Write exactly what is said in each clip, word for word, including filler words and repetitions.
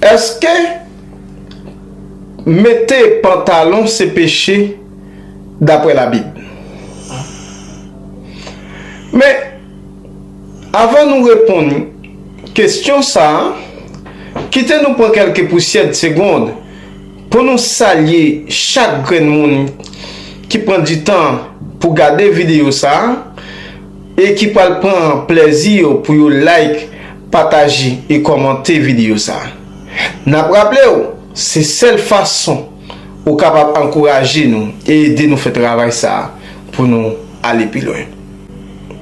Èske mete pantalon se peche daprè Labib? Men, avan nou reponn kesyon sa a, kite nou pran kèlke pousyè de segonn pou nou salye chak grenn moun ki pran di tan pou gade videyo sa a e ki pral pran plèzi yo pou yo like, pataje e kòmante videyo sa a. N ap raple w, se sèl fason ou kapab ankouraje nou e ede nou fè travay sa a pou nou ale pi lwen.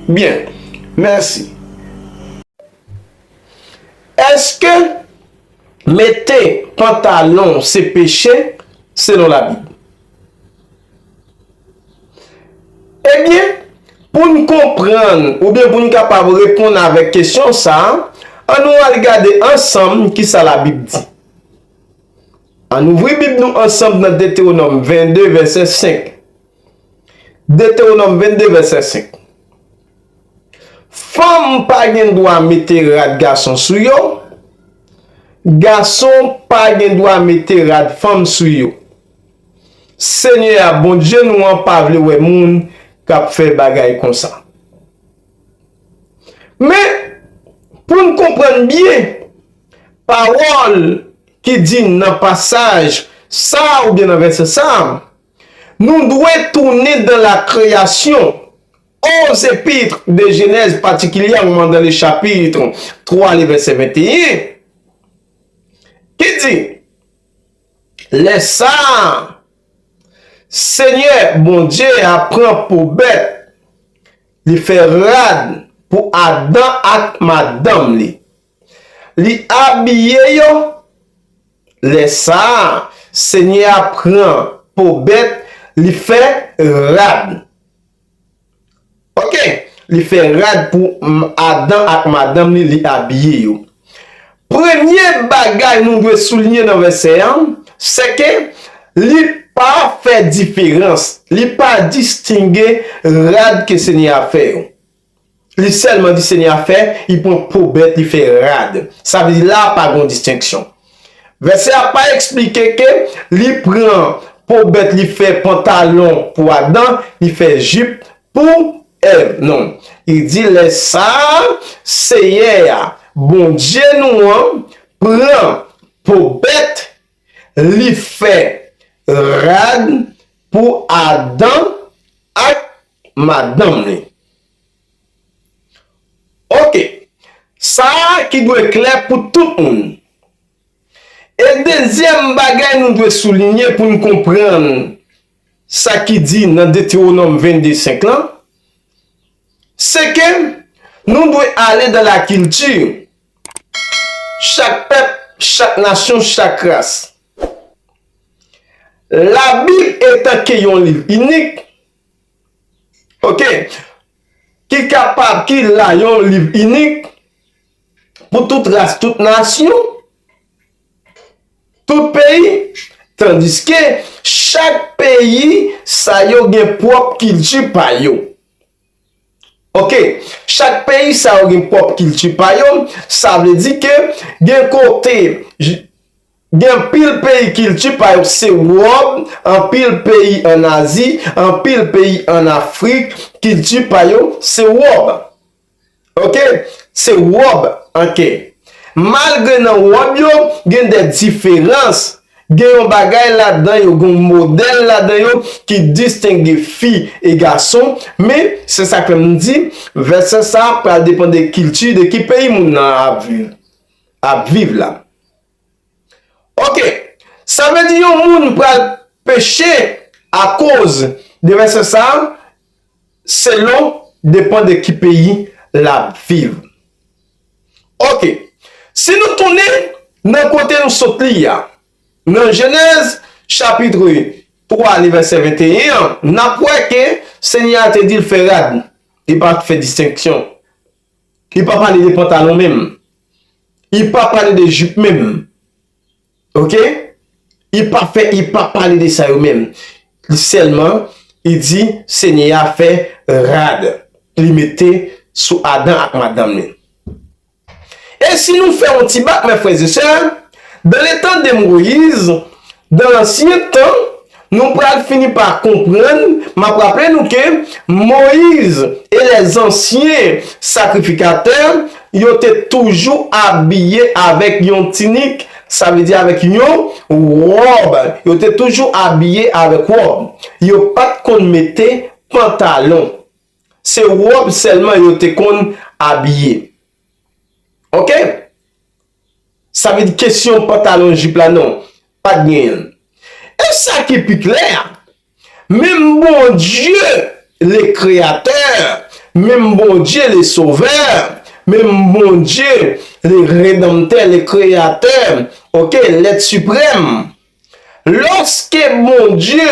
Byen, mèsi. Èske mete pantalon se peche selon Labib? Ebyen, pou n konprann oubyen pou n kapab reponn avèk kesyon sa a, ann nou al gade ansanm kisa Labib di. Ann ouvri Bib nou ansanm nan Detewonòm vennde, vèsè senk. Detewonòm vennde, vèsè senk. Fanm pa gen dwa mete rad gason sou yo, gason pa gen dwa mete rad fanm sou yo. Senyè a, Bondye nou an, pa vle wè moun k ap fè bagay konsa. Men, pou n konprann byen pawòl ki di nan pasaj sa a oubyen nan vèsè sa a, nou dwe tounen dans la création, aux épîtres de Genèse, particulièrement dans le chapitre trois, le verset vingt et un, ki di, lè sa a, Senyè Bondye a pran po bèt, li fè rad pou Adan ak madanm li. Li abiye yo. Lè sa a, Senyè a pran po bèt, li fè rad. Ok, li fè rad pou m- Adan ak madanm li, li abiye yo. Premye bagay nou dwe souliye nan vèsè a, se ke li pa fè diferans, li pa distinge rad ke Senyè a fè yo. Li sèlman di Senyè a fè, li pran po bèt, li fè rad. Sa vle di la pa gon distenksyon. Vèsè a pa eksplike ke li pran po bèt, li fè pantalon pou Adan, li fè jip pou Èv. Non. Li di lè sa a, Seyè a, Bondye nou an, pran po bèt, li fè rad pou Adan ak madanm li. Ok. Sa a ki dwe klè pou tout moun. E dezyèm bagay nou dwe soulinye pou n konprann sa ki di nan Detewonòm vennde senk lan, se ke nou dwe ale dans la culture. Chak pèp, chak nasyon, chak ras. Labib etanke yon liv inik, ok, ki kapab, ki la yon liv inik pou tout ras, tout nasyon, tout peyi, tandiske chak peyi sa yo gen pwòp kilti pa yo. Ok, chak peyi sa yo gen pwòp kilti pa yo, sa vle di ke gen kote, j- gen anpil peyi kilti pa yo se wòb, anpil peyi ann Azi, anpil peyi ann Afrik, kilti pa yo se wòb. Ok, se wòb, ok. Malgre nan wòb yo, gen de diferans, gen yon bagay ladan yo, gen yon modèl ladan yo ki distenge fi e gason, men se sa k fè m di, vèsè sa a pral depann de kilti, de ki peyi moun nan ap viv, ap viv la. Ok, sa vle di yon moun pral peche akoz de vèsè sa a, selon depann de ki peyi l ap viv. Ok, si nou tounen nan kote nou sot li a, nan Jenèz chapit twa, li vèsè venteyen an, n ap wè ke Senyè a te di l fè rad, li pa fè distenksyon, li pa pale de pantalon menm, li pa pale de jip menm. Ok? Li pa fè, li pa pale de sa yo menm. Li sèlman, li di, Senyè a fè rad. Li mete sou Adan ak madanm li. E si nou fè yon ti bak, mè frè e sè, Dans le temps de Moïse, dans l'ancien temps, nou pral fini pa konprann, m ap raple nou ke Moyiz e lèzansyen sakrifikatè, yo te toujou abiye avèk yon tinik, sa vle di avèk yon wòb. Yo te toujou abiye avèk wòb. Yo pa t konn mete pantalon. Se wòb sèlman yo te konn abiye. Oke? Sa vle di kesyon pantalon jip la, non, pa t genyen l. E sa ki pi klè, menm Bondye, le Créateur, menm Bondye, le Sauveur, menm Bondye, le Rédempteur, le Créateur, oke, l'être suprême, lòske Bondye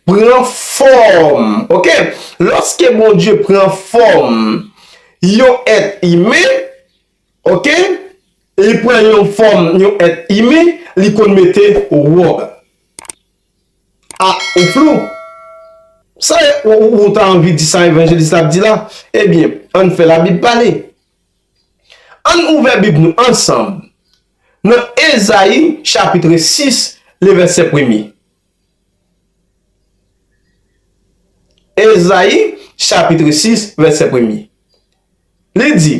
pran fòm, oke, lòske Bondye pran fòm yon èt imen, oke, li pran yon fòm yon èt imen, li konn mete wòb. A, ou flou? Sa ou, ou, ou ta anvi di sa evanjelis la ap di la? Ebyen, ann fè Labib pale. Ann ouvè Bib nou ansanm nan Ezayi chapit sis, le vèsè premye. Ezayi chapit sis, vèsè premye. Li di,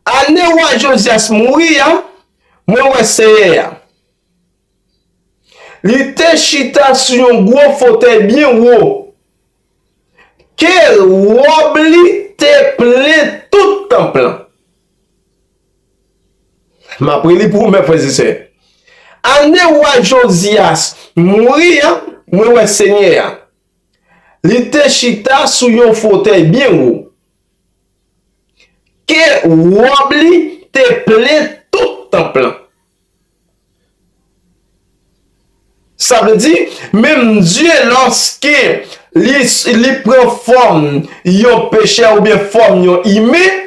ane wa Jozyas mouri a, mwen wè Senyè a. Li te chita sou yon gwo fotèy byen wo, ke wòb li te plen tout tanp lan. M ap reli pou ou, mè frè e sè. Ane wa Jozyas mouri a, mwen wè Senyè a. Li te chita sou yon fotèy byen wo, ke wòb li te plen tout tanp lan. Sa vle di, menm Dye, lòske li, li pran fòm yon pechè oubyen fòm yon imen,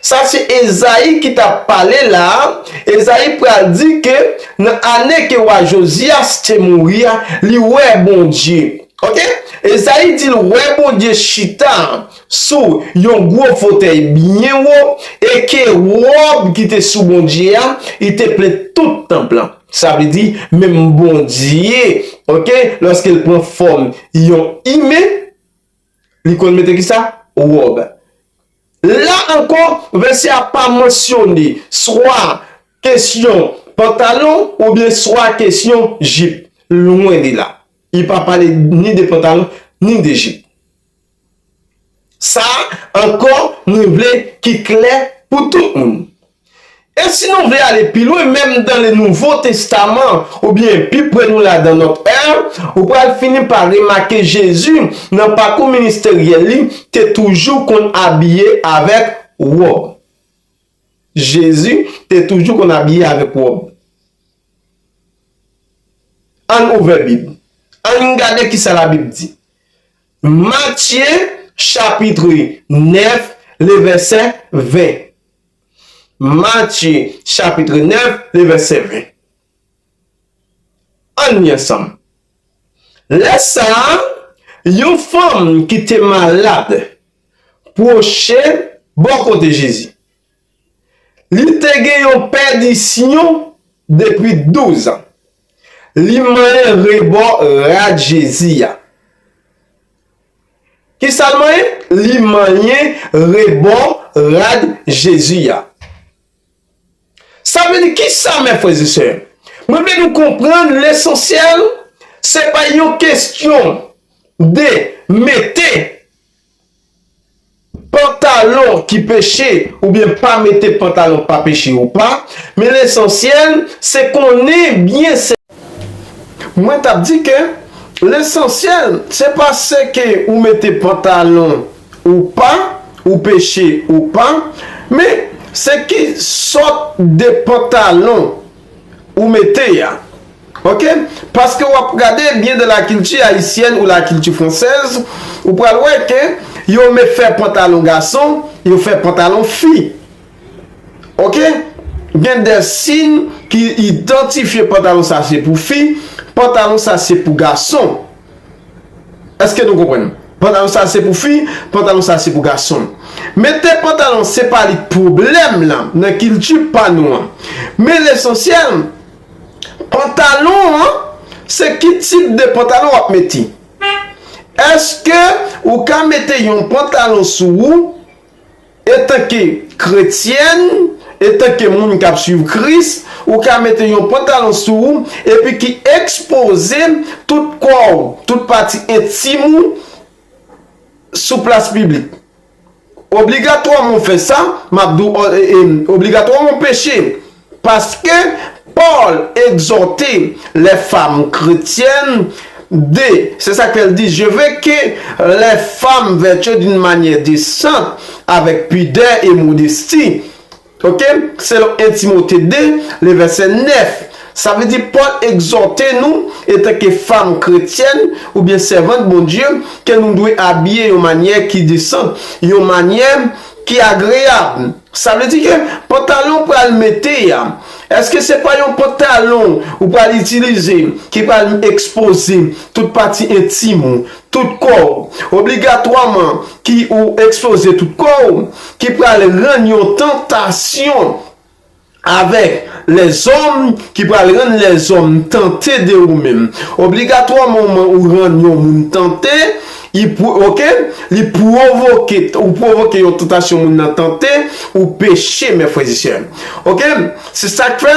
sa se Ezayi ki t ap pale la a. Ezayi pral di ke nan ane ke wa Jozyas te mouri a, li wè Bondye. Oke? Ezayi di l wè Bondye chita sou yon gwo fotèy byen wo, e ke wòb ki te sou Bondye a, li te plen tout tanp lan. Sa vle di, menm Bondye, oke, lòske l pran fòm yon imen, li konn mete kisa? Wòb. La ankò, vèsè a pa mansyone swa kesyon pantalon oubyen swa kesyon jip. Lwen de la. Li pa pale ni de pantalon, ni de jip. Sa ankò, nou vle ki klè pou tout moun. E si nou vle ale pi lwen, menm dan le Nouvo Testaman, oubyen pi pre nou la dan nòt è, ou pral fini pa remake Jezi, nan pakou ministeryèl li, te toujou konn abiye avèk wòb. Jezi te toujou konn abiye avèk wòb. Ann ouvè Bib. Ann gade kisa Labib di. Matye, chapit nèf, le vèsè ven. Matye, chapit nèf, le vèsè ven. Ann li ansanm. Lè sa a, yon fanm ki te malad pwoche bò kote Jezi. Li te gen yon pèdisyon depi douz an. Li manyen rebò rad Jezi a. Kisa l manyen? Li manyen rebò rad Jezi a. Sa vle di kisa, mè frè e sè? Mwen vle nou konprann lesansyèl, se pa yon kesyon de mete pantalon ki peche oubyen pa mete pantalon pa peche ou pa, men lesansyèl, se konnen byen se. Mwen t ap di ke lesansyèl, se pa se ke ou mete pantalon ou pa, ou peche ou pa, men se ki sòt de pantalon ou mete a. Oke? Paske w ap gade byen de la kilti ayisyèn ou la kilti fransèz, ou pral wè ke yo me fè pantalon gason, yo fè pantalon fi. Oke? Gen de siy ki idantifye pantalon sa se pou fi, pantalon sa se pou gason. Èske nou konprann? Pantalon sa se pou fi, pantalon sa se pou gason. Mete pantalon se pa li k pwoblèm lan nan kilti pa nou an. Men lesansyèl, pantalon an, se ki tip de pantalon w ap mete? Èske ou ka mete yon pantalon sou ou, etanke kretyèn, etanke moun k ap swiv Kris, ou ka mete yon pantalon sou ou, epi ki ekspoze tout kò w, tout pati entim ou sou plas piblik? Obligatwaman w fè sa, m ap di w, e, e, obligatwaman w peche. Paske Pòl egzòte les femmes chrétiennes de, se sa k fè l di, je veux que les femmes vêtues d'une manière décente, avec pudeur et modestie. Ok? Selon en Timote de, le vèsè nèf. Sa vle di Pòl egzòte nou, etanke fanm kretyèn oubyen sèvant Bondye, ke nou dwe abiye yon manyè ki desan, yon manyè ki agreyab. Sa vle di ke pantalon ou pral mete a, èske se pa yon pantalon ou pral itilize ki pral ekspoze tout pati entim ou, tout kò w? Obligatwaman ki ou ekspoze tout kò w, ki pral rann yon tantasyon avèk lèzòm, ki pral rann lèzòm tante de ou menm. Obligatwaman, ou rann yon moun tante, li pou, ok, li pwovoke, ou pwovoke yon tantasyon moun nan tante, ou peche, mè frè e sè. Ok? Se sa k fè,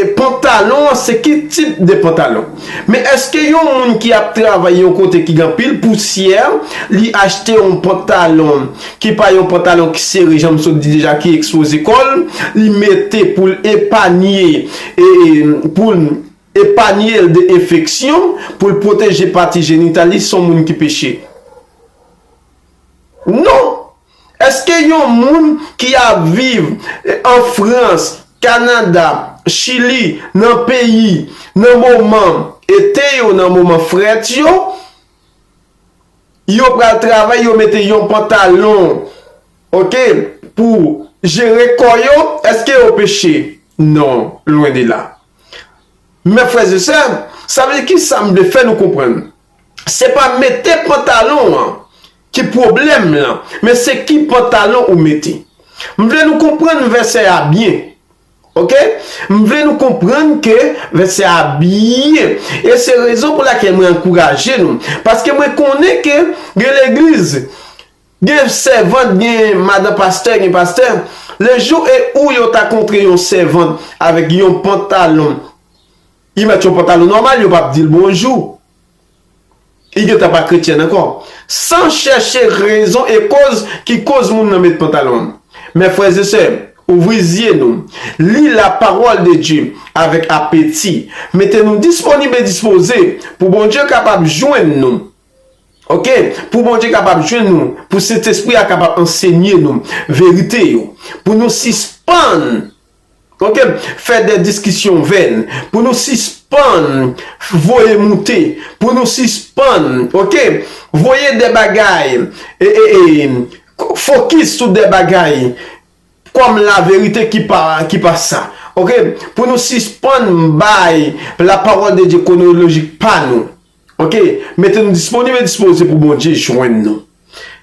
e, pantalon an, se ki tip de pantalon? Men èske yon moun ki ap travay yon kote ki gen anpil pousyè, li achte yon pantalon ki pa yon pantalon ki sere, jan m sot di deja, ki ekspoze kò l, li mete pou l epanye, e, e, pou l epanye l de enfeksyon, pou l pwoteje pati jenital li, se yon moun ki peche? Non! Èske yon moun ki ap viv, e, an Frans, Kanada, Chili, nan peyi, nan moman ete yo, nan moman frèt yo, yo pral travay, yo mete yon pantalon, ok, pou jere kò yo, èske yo peche? Non, lwen de la. Mè frè e sè, sa vle di ki sa m vle fè nou konprann? Se pa mete pantalon an ki pwoblèm lan, men se ki pantalon ou mete. M vle nou konprann vèsè a byen. Ok? M vle nou konprann ke vèsè a byen. E se rezon pou lakèl mwen ankouraje nou. Paske mwen konnen ke gen legliz, gen sèvant, gen madan pastè, gen pastè. Le jour et où yo ta kontre yon sèvant avèk yon pantalon, li mèt yon pantalon nòmal, yo p ap di l bonjou. Li gentan pa kretyèn ankò. San chèche rezon e koz ki koz moun nan met pantalon an. Mè frè e sè, ouvri zye nou. Li la parole de Dieu avèk apeti. Mete nou disponib e dispoze pou Bondye kapab jwenn nou. Ok? Pou Bondye kapab jwenn nou, pou Sentespri a kapab ansenye nou verite yo. Pou nou sispann, ok, fè de diskisyon vèn, pou nou sispann voye moute, pou nou sispann, ok, voye de bagay, e, e, e, fokis sou de bagay kòm laverite ki pa, ki pa sa. Ok? Pou nou sispann bay lapawòl de Dye kwonolojik pa nou. Ok? Mete nou disponib e dispoze pou Bondye jwenn nou.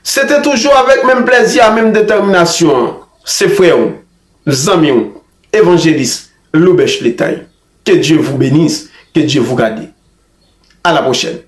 Se te toujou avèk menm plèzi a, menm detèminasyon an. Se frè w, zanmi w, evanjelis Lobèch Letay. Que Dieu vous bénisse, que Dieu vous garde. À la prochaine.